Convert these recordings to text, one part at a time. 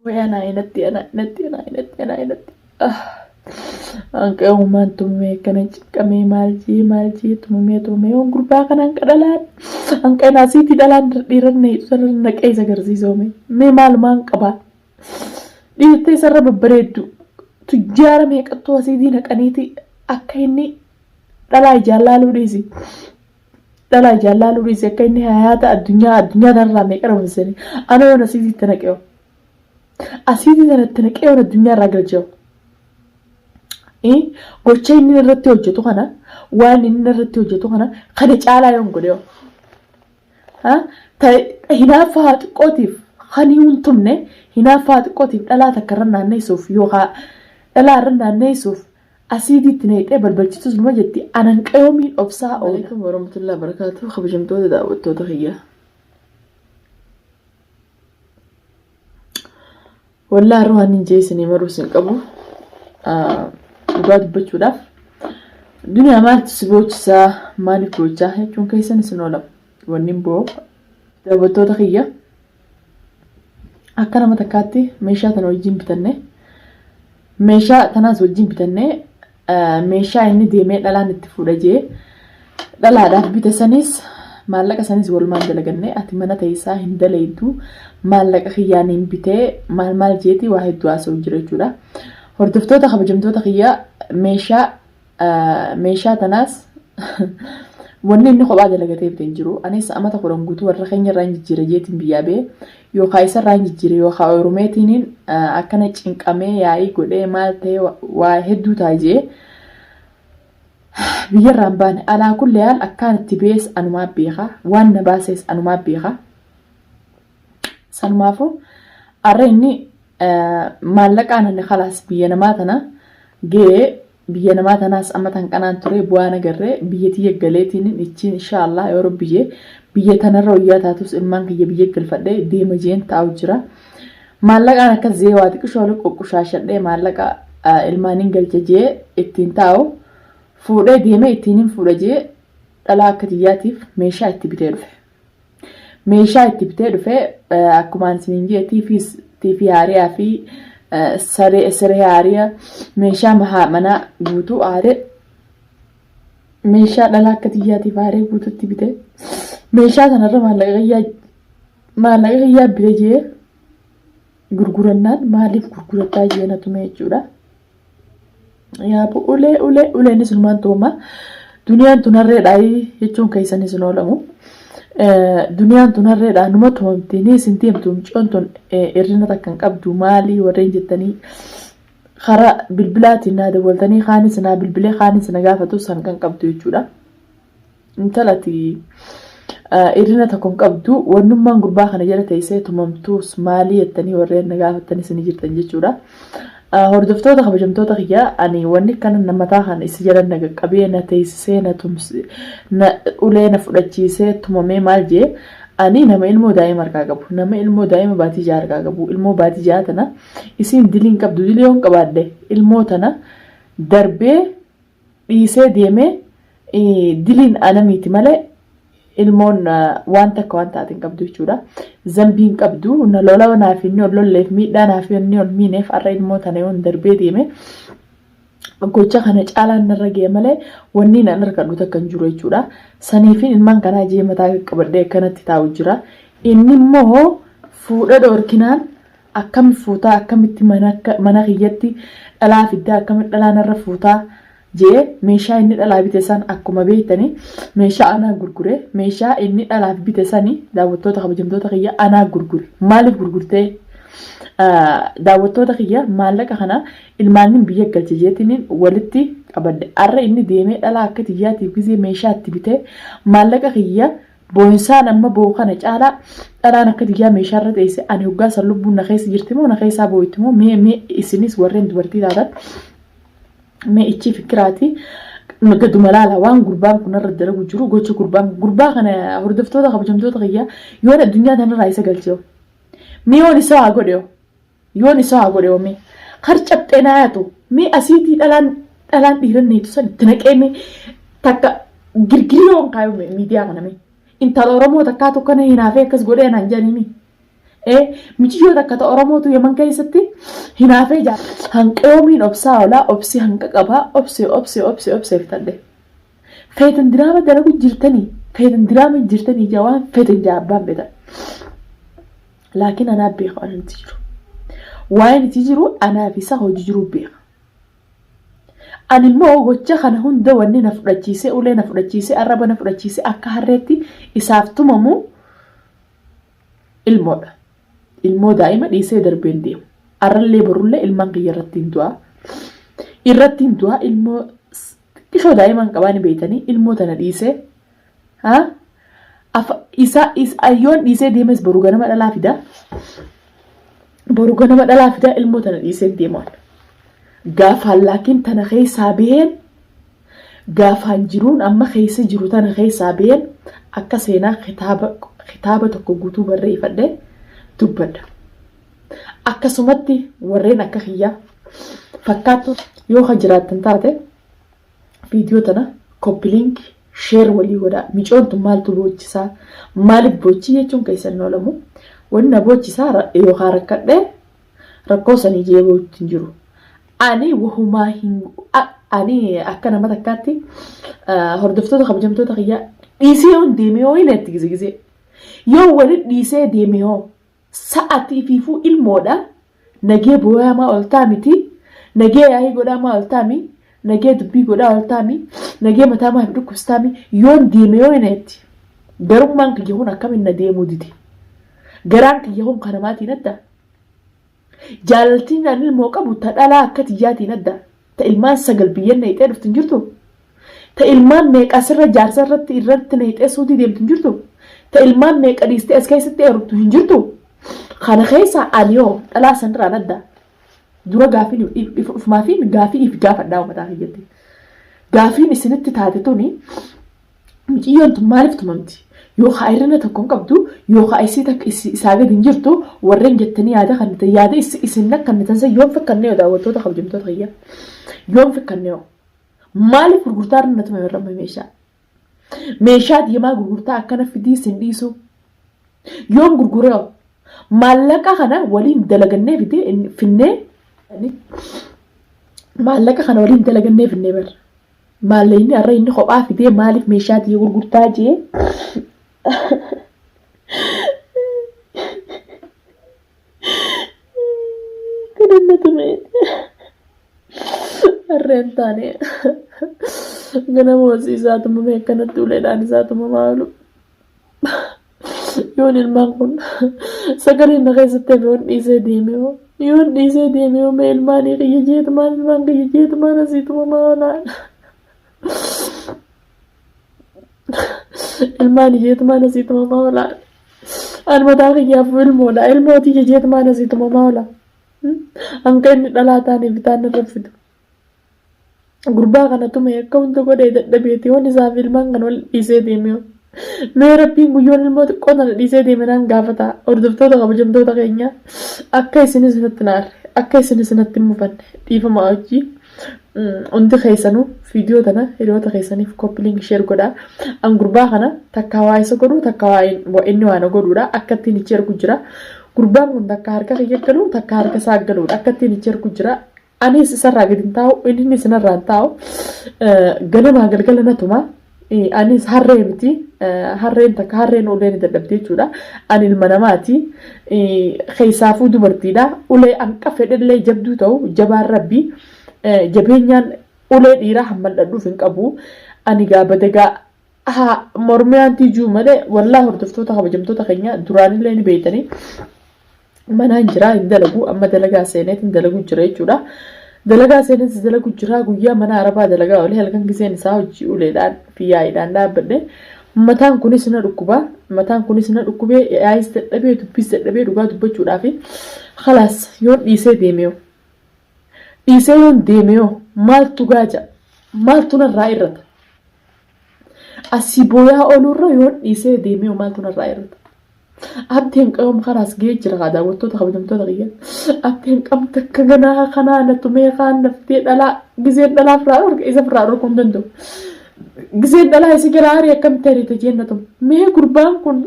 Way anaa inatti anaa inatti anaa inatti anaa inatti. Hanqa uumaan tumamee akkana cinqamee maal jee maal jee tumamee tumamee yoon gurbaa kana hanqa dhalaan hanqa inaa siitii dhalaan dhiiran na hidhu sana naqee isa agarsiisoo mee mee maalumaan qabaa dhiirtee isarra babbareeddu tujjaara meeqattuu asiitii naqaniiti akka inni dhalaa ijaan laaluu dhiisi. Dhalaa ijaan laaluu dhiisi akka inni hayaata addunyaa addunyaa tanarraa meeqa dhabamsisanii ana yoon asiitii itti naqee asiitii tana itti naqee yoon addunyaa irraa galchee gocha inni irratti hojjetu kana waan inni irratti hojjetu kana kana caalaa yoon godhe hinaaffaa xiqqootiif kan hin tumne hinaaffaa xiqqootiif dhalaa takka irra naanneessuuf yookaan dhalaa irra naanneessuuf Asiidii itti nayxee balbalchitus numa jetti anan qayoomiin obsaa oola. Alaikum warahmatullahi wabarakatuh kabajamtoota daawwattoota kiyya. Wallaa har'a waan hin jee isinii maruus hin qabu. Dhugaa dubbachuudhaaf duniyaa maaltu si boochisaa maaliif boochaa jechuun keessan isin oola. Wanni hin boo'u daawwattoota kiyya. Akka nama takkaatti meeshaa tana wajjin bitanne meeshaa tanaas wajjin bitanne meeshaa inni deemee dhalaan itti fuudha jee dhalaadhaaf bite sanis maallaqa sanis walumaan dalaganne ati mana teessaa hin dalaydu maallaqa kiyyaan hin bitee maal maal jeeti waa hedduu haasa'u jira jechuudha. Hordoftoota kabajamtoota kiyya meeshaa Meeshaa tanaas wanni inni kophaa dalagatee bite hin jiru. Anis amata 10 guutuu warra keenya irraa hin jijjiira jeetiin biyyaa ba'e. Yookaan isa irraa hin jijjiire yookaan Oromeetiiniin akkana cinqamee yaa'ii godhee maal ta'e waa hedduu ta'a jee biyya irraa hin baane. Alaa kulli haal akkaan itti ba'es anumaa beeka. Waan na baases anumaa beeka. Sanumaafuu arra inni maallaqaan ani kalaas biyya namaa tana ga'ee biyya namaa tanaas amma tan qanaan ture bu'aan agarree biyya tiyya galeetiin ichiin inshaa Allah yoo rabbi jee biyya tanarra wayyaa taatus ilmaan kiyya biyya galfadhee deema jeen taa'u jira. Maallaqaan akkas jee waa xiqqishoo walitti qoqqushaashadhee maallaqa ilmaaniin galcha jee ittiin taa'u fuudhee deemee ittiin hin fuudha jee dhalaa akka tiyyaatiif meeshaa itti bitee dhufe. Meeshaa itti bitee dhufe akkumaan isiniin jee TVs TV haariyaa fi saree siree haariyaa meeshaa manaa guutuu haaree meeshaa dhalaa akka xiyyaatiif haaree guututti bite meeshaa sanarra maallaqa kiyyaa maallaqa kiyyaa bite jee gurgurannaan maaliif gurgurattaa jee na tume jechuudha. Yaa ulee ulee uleenis numaan tumama. Duniyaan tun harreedhaa jechuun keessanis hin oolamu. Duniyaan tun harreedhaa numa tumamti ni isin deemtu mucoon tun hirrina takka hin qabdu maalii warreen jettanii karaa bilbilaatiin naa dawwaltanii kaanis naa bilbilee kaanis na gaafatu san kan qabdu jechuudha. Intalati hir'ina tokko hin qabdu wannummaan gurbaa kana jala teessee tumamtuus maalii jettanii warreen na gaafattanis ni jirtan jechuudha. Hordoftoota kabajamtoota kiyya ani wanni kana na mataa kana isa jala na qaqqabee na teessisee na tumsi na ulee na fudhachiisee tumamee maal jee ani nama ilmoo daa'ima harkaa qabu nama ilmoo daa'ima baatii ja'a harkaa qabu ilmoo baatii ja'a tana isiin dilii hin qabdu dilii yoon qabaadhe ilmoo tana darbee dhiisee deemee diliin ana miti malee ilmoon waan takka waan taate hin qabdu jechuudha. Zambii hin qabdu na lola naaf inni ol lolleef miidhaa naaf inni ol miineef har'a ilmoo tana yoon darbee deeme gocha kana caalaan narra ga'e malee wanni nan argadhu takka hin jiru jechuudha. Saniifin ilmaan kanaa jee mataa qaqqabadhee akkanatti taa'u jira. Inni immoo fuudha dhoorkinaan Akkami fuutaa akkamitti mana kiyyatti dhalaa fiddaa akkamitti dhalaa narra fuutaa jee meeshaa inni dhalaa bite san akkuma beektani meeshaa anaa gurgure meeshaa inni dhalaaf bite sani daawwattoota kabajamtoota kiyya anaa gurgure maaliif gurgurtee daawwattoota kiyya maallaqa kana ilmaannin biyya galche jeetiniin walitti qabadhe arra inni deemee dhalaa akka tiyyaatiif gizee meeshaa itti bitee maallaqa kiyya Boo'insaan amma boo'u kana caalaa dhalaan akka tiyyaa meeshaa irra teesse ani hoggaa san lubbuun na keessa jirti moo na keessaa boo'itti moo mee mee isinis warreen dubartii taatan mee ichii fikiraati gaduma laala waan gurbaan kun irra dalagu jiru gocha gurbaan gurbaa kana hordoftoota kabajamtoota kiyyaa yoon addunyaa tanarraa isa galchee mee yoon isa haa godhe Yoon isaa haa godhe mee. Kar cabxee naa yaatu mee asiitii dhalaan dhalaan dhiiran neetu san itti naqee mee takka girgirii yoon kaayu mee miidiyaa kana mee. Intala Oromoo takkaa tokko na hinaafee akkas godhee naan jedhanii mee. Ee michiyyoo takka ta Oromootu Yaman keessatti hinaafee jaa. Hanqeeyomiin obsaa olaa obsi hanqa qabaa obsee obsee obsee obsee fixadhe. Feetan diraama dalagu jirtanii feetan diraama jirtanii jaa waan feetan jaa abbaan beetan. Laakiin anaa beeka waan itti jiru. Waan itti jiru anaaf isa hojii jiru beeka. Ani immoo gocha kana hunda wanni na fudhachiisee ulee na fudhachiisee arraba na fudhachiisee akka harreetti isaaf tumamu ilmoodha. Ilmoo daa'ima dhiisee darbeen deemu. Arrallee borullee ilmaan kiyya irratti hin du'a. Irratti hin du'a ilmoo xiqqishoo daa'imaan qabaa ni beeytanii ilmoo tana dhiisee ha afa isa yoon dhiisee deemes boru ganama dhalaa fida. Boru ganama dhalaa fida ilmoo tana dhiisee deemaan. Gaafaan laakiin tana keessaa baheen Gaafaan jiruun amma keessa jiru tana keessaa ba'een akka seenaa kitaaba kitaaba tokko guutuu barreeffadhe dubbadha. Akkasumatti warreen akka kiyyaa fakkaattu yoo ka jiraattan taate viidiyoo tana copy link share walii godhaa. Micoon tun maaltu boochisaa? Maaliif boochii jechuun keessan hin oolamu. Wanni na boochisaa yookaan rakkadhee Rakkoo sanii jee boo'utti hin jiru. Ani wahumaa hin ani akka nama takkaatti hordoftoota kabajamtoota kiyyaa dhiisee yoon deeme hoo hin itti gise gisee. Yoo wali dhiisee deeme hoo sa'atii fiifuu ilmoodha nagee booyaamaa oltaa miti nagee yaa'ii godhaamaa oltaa mi nagee dubbii godhaa oltaa mi nagee mataa maaf dhukkubstaa mi yoon deeme hoo hin itti. Garummaan kiyya kun akkamiin na deemuu dide. Garaan kiyya kun kanamaatiin adda. Jaalaltiin ani ilmoo qabu ta dhalaa akka tiyyaatiin adda. Ta ilmaan sagal biyyan nayxee dhuftu hin jirtu. Ta ilmaan meeqa asirra jaarsa irratti irratti nayxee suutii deemtu hin jirtu. Ta ilmaan meeqa dhiistee as keessatti heerumtu hin jirtu. Kana keessa ani hoo dhalaa sanirraan adda. Dura gaafiin ufumaafin gaafii if gaafadhaa uummataa kiyyatti. Gaafiin isinitti taate tuni Mucayyoon tun maaliif tumamti? Yookaa hir'ina tokko hin qabdu, yookaa isii takka isaa gadi hin jirtu, warreen jettanii yaada kennitan, yaada isin kennitan san yoom fakkannee daawwattoota kabajamtoota kiyya? Yoom fakkannee? Maaliif gurgurtaa irra na tumame irra meeshaa? Meeshaa deemaa gurgurtaa akkana fidii sin dhiisu. Yoom gurguree? Maallaqa kana waliin dalagannee fidee finnee maallaqa kana waliin dalagannee finnee barra. Maallaqni har'a inni kophaa fidee maaliif meeshaa tiyya gurgurtaa jee kanan na tume harreen taane ganama hosii isaa tumame akkanatti uleedhaan isaa tumamaa oolu. Yoon ilmaan kun sagaleen na keessatti hafe yoon dhiisee deeme hoo yoon dhiisee deeme hoo mee ilmaanii kiyya jeetumaan ilmaan kiyya jeetumaan asii tumamaa oolaan ilmaan jeetumaan asii tumamaa oolaan an mataa kiyyaaf ilmoodha ilmoo tiyya jeetumaan asii tumamaa oola hanga inni dhalaa taane bitaan irra fidu. Gurbaa kana tume akka hunda godhee dadhabeeti yoon isaaf ilmaan kan wal dhiisee deeme. Mee rabbiin guyyoon ilmoo xiqqoo tana dhiisee deeme naan gaafata. Hordoftoota kabajamtoota keenya akka isin isinatti naarre akka isin isinatti hin mufanne dhiifama hojii hundi keessanuu viidiyoo tana hiriyoota keessaniif copy link share godhaa. An gurbaa kana takka waa isa godhu takka waa inni waa na godhuudha akka ittiin ichi ergu jira. Gurbaan kun takka harka kiyya galu takka harka isaa galuudha akka ittiin ichi ergu jira. Anis isarraa gadi hin taa'u, innis narraa hin taa'u. Ganamaa galgala na tuma. Anis harree miti. Harreen takka harreen ulee ni dadhabdi jechuudha. Ani ilma namaati. Keessaafuu dubartiidha. Ulee hanqa fedhellee jabduu ta'u jabaan rabbi. Jabeenyaan ulee dhiiraa hamman dhadhuuf hin qabu. Ani gaa badagaa haa mormii aantii jiru malee wallaa hordoftoota kabajamtoota keenya duraanillee ni beektanii. Manaan jira hin dalagu amma dalagaa seeneetiin dalagu jira jechuudha. Dalagaa seeneetis dalagu jira guyyaa mana arabaa dalagaa olee halkan giseen isaa hojii uleedhaan fi yaa'iidhaan dhaabbadhe. Mataan kunis na dhukkuba. Mataan kunis na dhukkubee yaa'is dadhabee dubbis dadhabee dhugaa dubbachuudhaaf khalaas yoon dhiisee deemee dhiisee yoon deemee maaltu gaaja maaltu narraa irrata. Asii booyaa ooluurra yoon dhiisee deemee maaltu narraa irrata. Abdeen qayoom karaas ga'ee jira kaa daawwattoota kabajamtoota kiyya. Abdeen qabda takka ganaa kanaa na tumee kaan naftee dhalaa gizeen dhalaa firaa dhorka isa firaa dhorkuu hin danda'u. Gizeen dhalaa isa jalaa arii akkamitti ariite jeen na tume. Mee gurbaan kun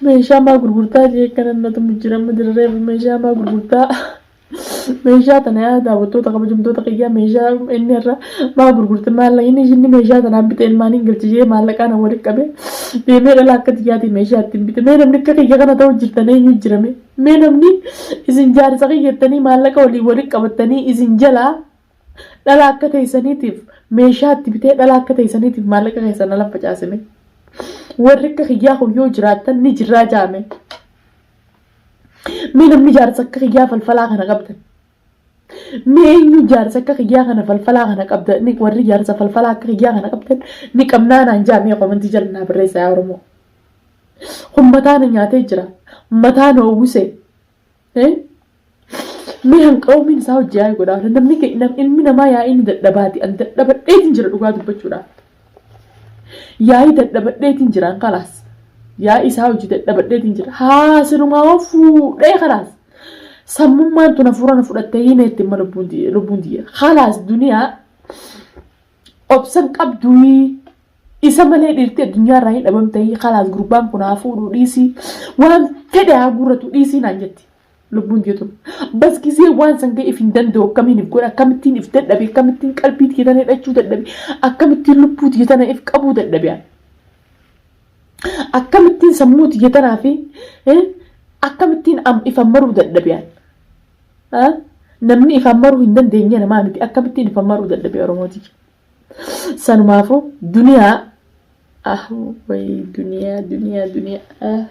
Meeshaa maa gurgurtaa jee kanan natu mujjirama dirreef meeshaa maa gurgurtaa meeshaa tana yaa daawwattoota kabajamtoota kiyyaa meeshaa inni irra maa gurgurte maallaqni inni meeshaa tanaan bite ilmaan hin galchi jee maallaqaa na walitti qabe deemee dhala akka tiyyaatii meeshaa ittiin bite mee namni akka kiyya kana ta'u jirtan eenyu jirame mee namni isin jaarsa kiyyattanii maallaqa walii walitti qabattanii isin jalaa Dhala akka teessaniitiif meeshaa itti bitee dhala akka teessaniitiif maallaqa keessan ala facaasime. Warri akka kiyyaa kun yoo jiraattan ni jirraa jaame. Mee namni jaarsa akka kiyyaa falfalaa kana qabdan. Mee eenyu jaarsa akka kiyyaa kana falfalaa kana qabda ni warri jaarsa falfalaa akka kiyyaa kana qabdan ni qabnaa naan jaamee komantii jala naa barreessa yaa Oromoo. Kun mataa na nyaatee jira. Mataa na uwwise. Mee hanqawumiin isaa hojii yaa'ii godhaa. Namni ilmi namaa yaa'ii ni dadhabaati. An dadhabadheetiin jira dhugaa dubbachuudhaaf. Yaa'ii dadhabadheetiin jira an kalaas. Yaa'ii isaa hojii dadhabadheetiin jira. Haa sirumaa hoo fuudhee kalaas. Sammummaan tun hafuura na fudhattee himeetti imma lubbuun tiyya lubbuun tiyya. Kalaas duniyaa obsan qabduuyii. Isa malee dhiirti addunyaa irraa hin dhabamtayii kalaas gurbaan kun haa fuudhuu dhiisii waan fedhe haa guurratu dhiisii naan jetti. Lubbuun tiyya tun. Bas gisee waan san ga'e if hin danda'u akkamiin if godha akkamittiin if dadhabe akkamittiin qalbii tiyya tana hidhachuu dadhabe akkamittiin lubbuu tiyya tana if qabuu dadhabe an. Akkamittiin sammuu tiyya tanaa fi akkamittiin if ammaruu dadhabe an. Namni if ammaruu hin dandeenye namaa miti akkamittiin if ammaruu dadhabe Oromoo tiyya. Sanumaafuu duniyaa ah way duniyaa duniyaa duniyaa ah.